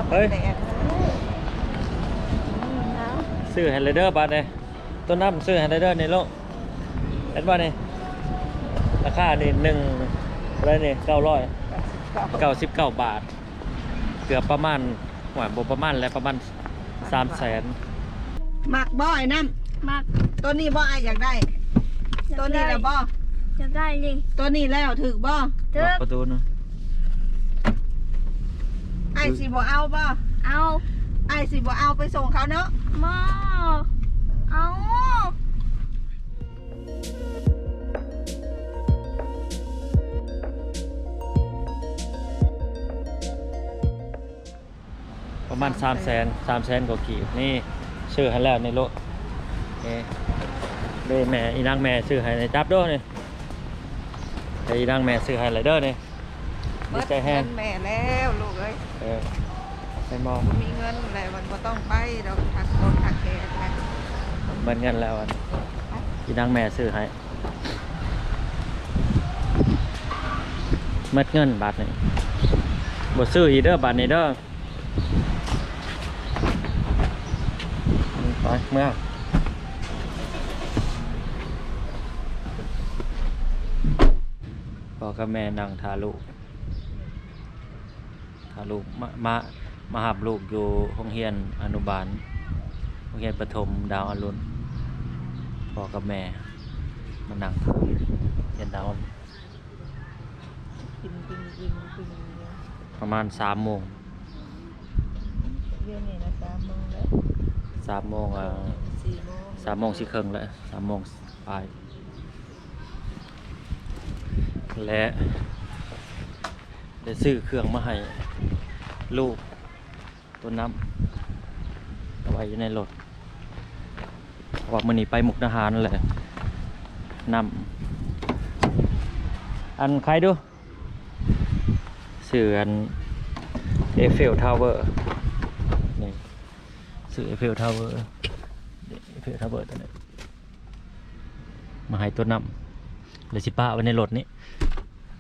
ເຮີ້ຍ ຊື້ໃຫ້ເລີຍເດີບາດນີ້ ຕົ້ນນ້ຳຊື້ໃຫ້ເລີຍເດີນີ້ລູກ ເຫັນບໍ່ນີ້ ລາຄານີ້ໜຶ່ງ ເທົ່າໃດນີ້ ເກົ້າຮ້ອຍເກົ້າສິບເກົ້າບາດ ເກືອບປະມານ ໂອ້ຍ ບໍ່ປະມານແຫຼະ ປະມານສາມແສນ. ມັກບໍ່ໄອ້ນ້ຳ? ມັກ. ໂຕນີ້ບໍ່ ອ້າຍຢາກໄດ້? ຢາກໄດ້. ໂຕນີ້ແຫຼະບໍ່? ຢາກໄດ້ນີ້. ໂຕນີ້ແລ້ວຖືກບໍ່? ຖືກ. ປະຕູນະ ອ້າຍຊິບໍ່ເອົາບໍ່? ເອົາ. ອ້າຍຊິບໍ່ເອົາໄປສົ່ງເຂົາເນາະ? ບໍ່ເອົາ. ປະມານສາມແສນ ສາມແສນກວ່າກີບນີ້ ຊື້ໃຫ້ແລ້ວນີ້ໂລດ ນີ້ ນີ້ແມ່ ອີນາງແມ່ຊື້ໃຫ້ນີ້ ຈັບໂດນີ້ ອີນາງແມ່ຊື້ໃຫ້ແລ້ວເດີນີ້ ດີໃຈແຮງ. ເງິນແມ່ແລ້ວລູກເອີຍ ເອີ ແມ່ນບໍ່? ບໍ່ມີເງິນແລ້ວ ມັນບໍ່ຕ້ອງໄປດອກ ທັກຄົນທັກແຂກນະ ເໝິດເງິນແລ້ວ ອີນາງແມ່ຊື້ໃຫ້. ໝົດເງິນບາດນີ້ ບໍ່ຊື້ອີກເດີບາດນີ້ເດີ ໄປເມືອ. ພໍ່ກັບແມ່ນັ່ງຖ້າລູກ ຖ້າລູກມາ ມາ ມາຮັບລູກຢູ່ໂຮງຮຽນອະນຸບານ ໂຮງຮຽນປະຖົມດາວອະລຸນ ພໍ່ກັບແມ່ມານັ່ງຖ້າໂຮງຮຽນດາວອະລຸນ ປະມານສາມໂມງ ດຽວນີ້ນະ ສາມໂມງແລ້ວ ສາມໂມງ ເອີ ສີ່ໂມງ ສາມໂມງສີ່ເຄິ່ງແລ້ວ ສາມໂມງປາຍ ແລະ ໄດ້ຊື້ເຄື່ອງມາໃຫ້ລູກ ຕົ້ນນ້ຳ ເອົາໄວ້ຢູ່ໃນລົດ ເພາະວ່າມື້ນີ້ໄປມຸກດາຫານແຫຼະ ນ້ຳ ອັນ ຂາຍດູ ຊື້ອັນ Eiffel Tower ນີ້ ຊື້ Eiffel Tower ນີ້ Eiffel Tower ຕົວນີ້ ມາໃຫ້ຕົ້ນນ້ຳ ແລ້ວຊິປະໄວ້ໃນລົດນີ້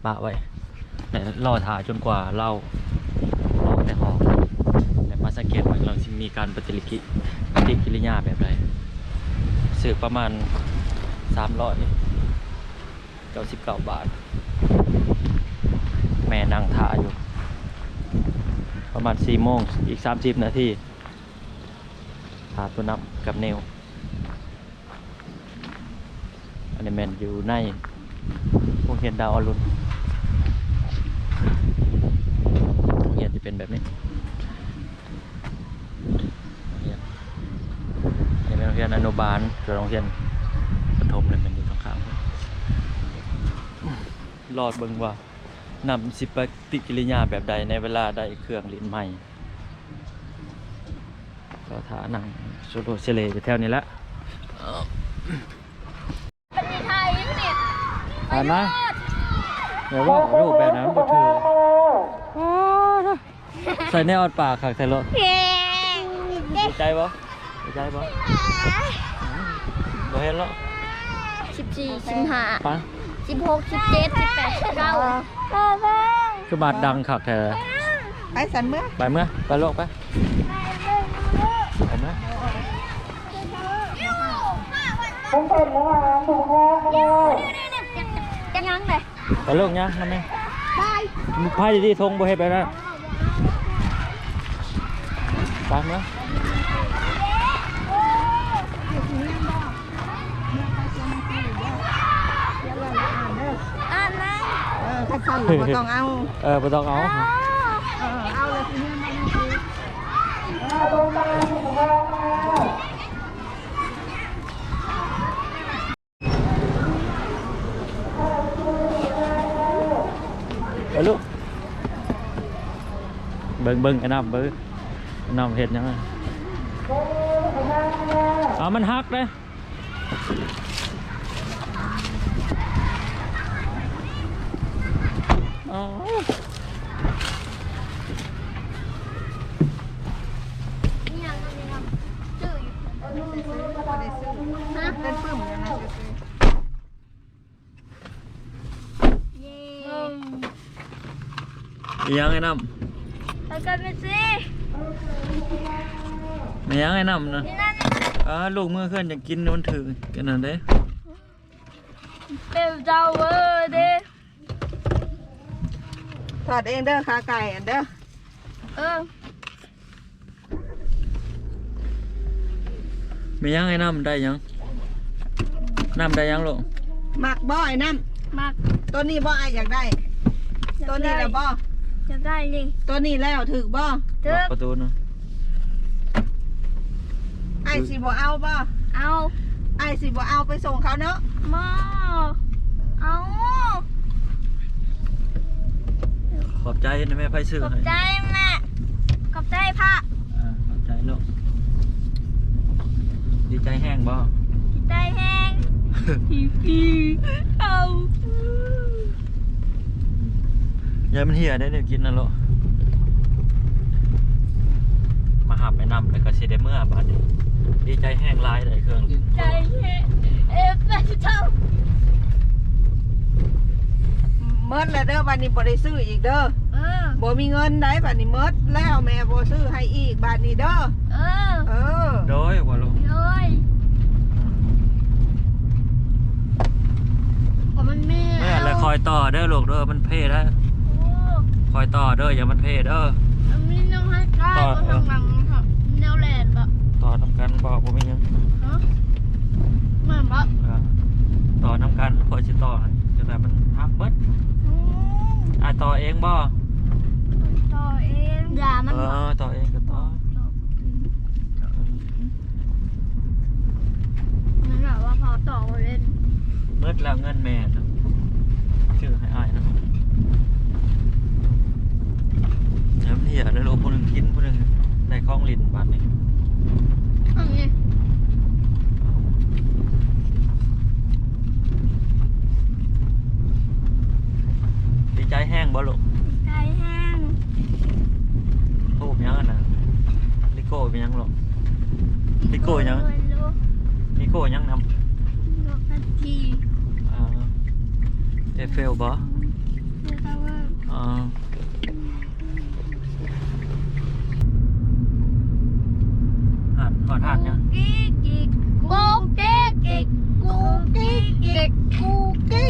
ປະໄວ້ ແລ້ວລໍຖ້າຈົນກວ່າລາວອອກແຕ່ຫ້ອງ ແລ້ວມາສັງເກດເບິ່ງລາວຊິມີການປະຕິລິກິ ປະຕິກິລິຍາແບບໃດ. ຊື້ປະມານສາມຮ້ອຍເກົ້າສິບເກົ້າບາດ ແມ່ນັ່ງຖ້າຢູ່ ປະມານສີ່ໂມງ ອີກສາມສິບນາທີ ຖ້າໂຕນ້ຳກັບນິວ. ອັນນີ້ແມ່ນຢູ່ໃນໂຮງຮຽນດາວອະລຸນ ໂຮງຮຽນຈະເປັນແບບນີ້ ໂຮງຮຽນ ອັນນີ້ແມ່ນໂຮງຮຽນອະນຸບານ ສ່ວນໂຮງຮຽນປະຖົມແມ່ນຢູ່ຂ້າງໆ ລໍເບິ່ງວ່າ ນ້ຳຊິປະຕິກິລິຍາແບບໃດໃນເວລາໄດ້ເຄື່ອງຫຼິ້ນໃໝ່. ລໍຖ້ານັ່ງໂຊໂລເຊເລຢູ່ແຖວນີ້ແຫຼະ. ຜ່ານມາ. ຢ່າເວົ້າລູກແບບນັ້ນ ມັນບໍ່ຖືກ. ໂອ້ ໃສ່ແນວອັດປາກຄັກແທ້ເນາະ. ເຫັນໃຈບໍ່? ເຫັນໃຈບໍ່? ບໍ່ເຫັນເນາະ. ສິບສີ່ ສິບຫ້າ ໄປ ສິບຫົກ ສິບເຈັດ ສິບແປດ ສິບເກົ້າ. ຄືບາດດັງຄັກແທ້. ໄປສັນເມືອ ໄປເມືອ ໄປໂລກໄປ ໄປເມືອ. ຍັງເດ້ ໄປໂລກຍັງນຳແມ່. ໄປ ໄປດີໆ ທົງບໍ່ເຮັດແບບນັ້ນ. ໄປເມືອ. ອ່ານນະ. ເອີ ຄັນຊັ້ນບໍ່ຕ້ອງເອົາ. ເອີ ບໍ່ຕ້ອງເອົາ. ເອີ ເອົາແລ້ວຊິເມືອນຳ. ເອີ ລູກ ເບິ່ງ ເບິ່ງ ໄອ້ນ້ຳ ເບິ່ງ ໄອ້ນ້ຳເຮັດຫຍັງ. ເອົາ ມັນຫັກເດ້. ອໍ ອີຫຍັງອັນນີ້ນະ? ຊື້ຢູ່ ບໍ່ໄດ້ຊື້. ຮະ? ເປັນປຶ້ມຢູ່ນະ ຊື້. ເຢ້ ອີຫຍັງໄອ້ນ້ຳ? ປະກັນເມສຊີ. ປ ແມ່ນຫຍັງໄອ້ນ້ຳນະ? ນີ້ນະ ນີ້ນະ ອ່າ ລູກເມືອເຮືອນຈັ່ງກິນ ມັນຖືກກັນນັ້ນເດ້. ເປັນເຈົ້າເອີເດ້. ທອດເອງເດີ ຂາໄກ່ອັນເດີ. ເອີ. ແມ່ນຫຍັງໄອ້ນ້ຳ ໄດ້ຫຍັງ? ນ້ຳໄດ້ຫຍັງລູກ? ມັກບໍ່ໄອ້ນ້ຳ? ມັກ. ໂຕນີ້ບໍ່ ອ້າຍຢາກໄດ້. ຢາກໄດ້. ໂຕນີ້ແຫຼະບໍ່? ຢາກໄດ້ນີ້. ໂຕນີ້ແລ້ວຖືກບໍ່? ຖືກ. ປະຕູນະ. ອ້າຍຊິບໍ່ເອົາບໍ່? ເອົາ. ອ້າຍຊິບໍ່ເອົາໄປສົ່ງເຂົາເນາະ? ບໍ່ເອົາ. ຂອບໃຈນະແມ່ ໃຜຊື້ໃຫ້? ຂອບໃຈແມ່. ຂອບໃຈພະ. ອ່າ ຂອບໃຈລູກ. ດີໃຈແຮງບໍ່? ດີໃຈແຮງ. ເອົາ. ຢ່າມັນເຫຍໄດ້ແນວກິນນະລູກ. ມາຮັບໄອ້ນ້ຳແລ້ວກໍຊິໄດ້ເມືອບາດນີ້. ດີໃຈແຮງຫຼາຍໄດ້ເຄື່ອງຫຼິ້ນ. ດີໃຈແຮງ. ເອເປເຈົ້າ. ໝົດແລ້ວເດີ ບາດນີ້ບໍ່ໄດ້ຊື້ອີກເດີ. ເອີ. ບໍ່ມີເງິນໄດ໋ ບາດນີ້ໝົດແລ້ວ ແມ່ບໍ່ຊື້ໃຫ້ອີກບາດນີ້ເດີ. ເອີ. ເອີ. ໂດຍ ວ່າລູກ. ໂດຍ. ກໍມັນມີແລ້ວ ແມ່ນແຫຼະ ຄ່ອຍຕໍ່ເດີລູກເດີ ມັນເພໄດ໋. ໂອ້ ຄ່ອຍຕໍ່ເດີ ຢ່າມັນເພເດີ. ມັນມີນ້ອງໃຫ້ກ້າຍ ຕໍ່ ບໍ່ທາງຫຼັງ ແນວແລ່ນບໍ່? ຕໍ່ນຳກັນບໍ່? ບໍ່ມີຫຍັງ. ຮະ? ແມ່ນບໍ່? ອ່າ ຕໍ່ນຳກັນ ຂ້ອຍຊິຕໍ່ໃຫ້ ຈັ່ງໃດມັນຫັກເບິດ. ອືມ ອ້າຍຕໍ່ເອງບໍ່? ຕໍ່ເອງ. ຢ່າມັນ ເອີ ຕໍ່ເອງກໍຕໍ່. ຕໍ່ ມັນແບບວ່າພໍຕໍ່ບໍ່ເຫຼັ້ນ. ໝົດແລ້ວເງິນແມ່ນະ ຊື້ໃຫ້ອ້າຍນະ. ແຖມເຫຍເດີລູກ ຜູ້ໜຶ່ງກິນ ຜູ້ໜຶ່ງໄດ້ຂອງຫຼິ້ນບາດນີ້. ອັນນີ້ ດີໃຈແຮງບໍ່ລູກ? ດີໃຈແຮງ. ໂອ້ ຫຍັງອັນນັ້ນ? ລິໂກ້ເປັນຫຍັງລູກ? ລິໂກ້ຫຍັງ? ລິໂກ້ຫຍັງນຳ? ໂລກາທີ. ອ່າ ເອເຟວບໍ່? ເອເຟວ. ອ່າ. ຫາດ ຮອດຫາດຫຍັງ? ກຸກກິກກິກ ກຸກກິກກິກ ກຸກກິກກິກ ກຸ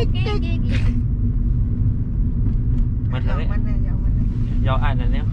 ກກິກກິກ. ມັນເລີຍ ຢອກອ້າຍນັ້ນແນວ.